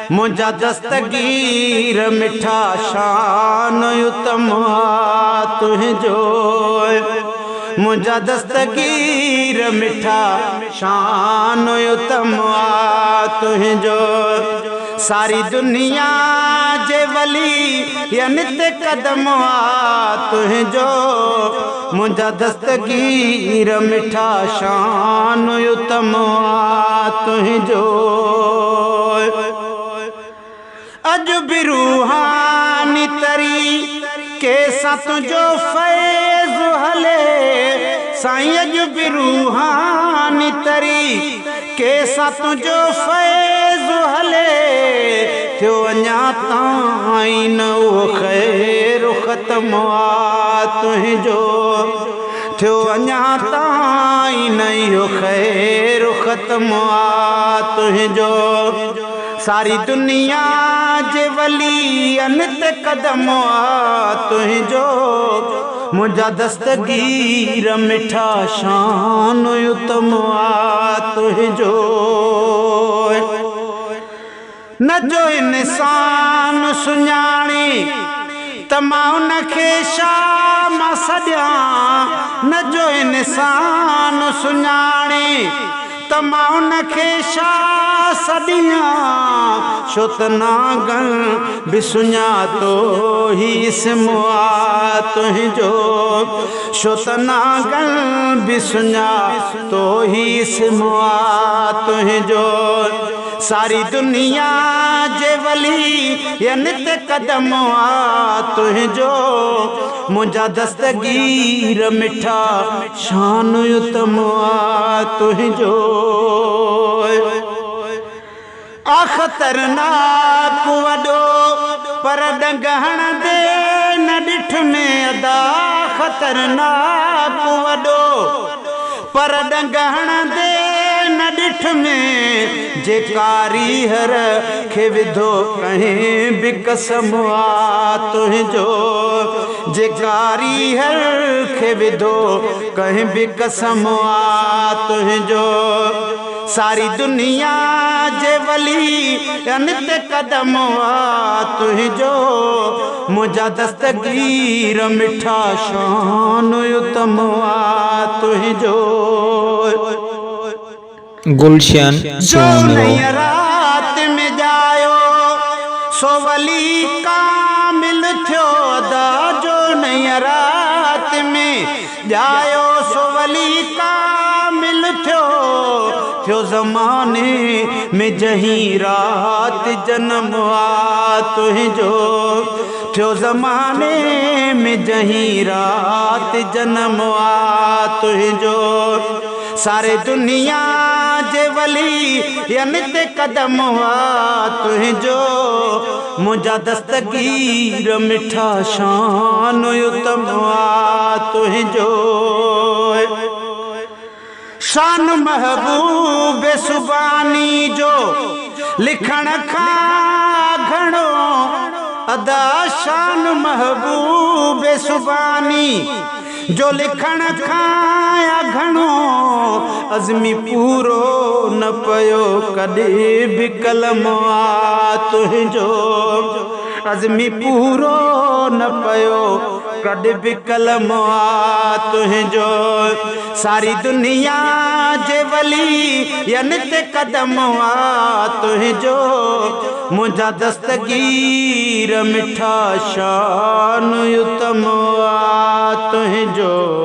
منهنجا دستگير مٺا شان اتم آ تنهنجو منهنجا دستگير مٺا شان اتم آ تنهنجو ساري دنيا جي ولي ين تي قدم آ تنهنجو منهنجا دستگير مٺا شان اتم آ تنهنجو اڄ به روحاني تري ڪي سان تنهنجو فيض هلي سائين اڄ به روحاني تري ڪي سان تنهنجو فيض هلي ٿيو اڃا تائين نه اهو خير ختم آ تنهنجو ٿيو اڃا تائين نه اهو خير ختم آ تنهنجو ساري دنيا جي ولين تي قدم آ تنهنجو منهنجا دستگير مٺا شان اتم آ تنهنجو نه جو انسان سڃاڻي ته مان ان کي شاهه مان سڏيان نه جو انسان سڃاڻي ته مان ان کي شاهه سڏيان ڇو ته نانگن به سڃاتو هي اسم آ تنهنجو ڇو ته نانگن به سڃاتو هي اسم آ تنهنجو ساري دنيا جي ولي ين تي قدم آ تنهنجو منهنجا دستگير مٺا شان اتم آ تنهنجو آ خطرناڪ وڏو پر ڏنگ هڻندي نه ڏٺ ۾ ادا خطرناڪ وڏو پر ڏنگ هڻندي نه ڏٺ ۾ جي ڪاريهر کي وڌو ڪنهن به قسم آ تنهنجو جي ڪاريهر کي وڌو ڪنهن به قسم آ تنهنجو ساري دنيا جي ولي ين تي قدم آ تنهنجو منهنجا دستگير مٺا شان اتم آ تنهنجو. گلشن جو سومرو. انهيء رات ۾ ڄايو، سو ولي ڪامل ٿيو ادا جو انهيء رات ۾ ڄايو، سو ولي ڪامل ٿيو، ٿيو زماني ۾ جنهين رات جنم آ تنهنجو، ٿيو زماني ۾ جنهين رات جنم آ تنهنجو. ساري دنيا جي ولي ين تي قدم آ تنهنجو منهنجا دستگير مٺا شان اتم آ تنهنجو شان محبوب سبحاني جو لکڻ کان گهڻو ادا شان محبوب سبحاني جو لکڻ کان آ گهڻو عزمي پورو نه پيو ڪڏهن به قلم آ تنهنجو عزمي پورو نه پيو ڪڏهن به قلم آ تنهنجو ساري دنيا جي ولي ين تي قدم آ تنهنجو منهنجا دستگير مٺا شان اتم آ تنهنجو.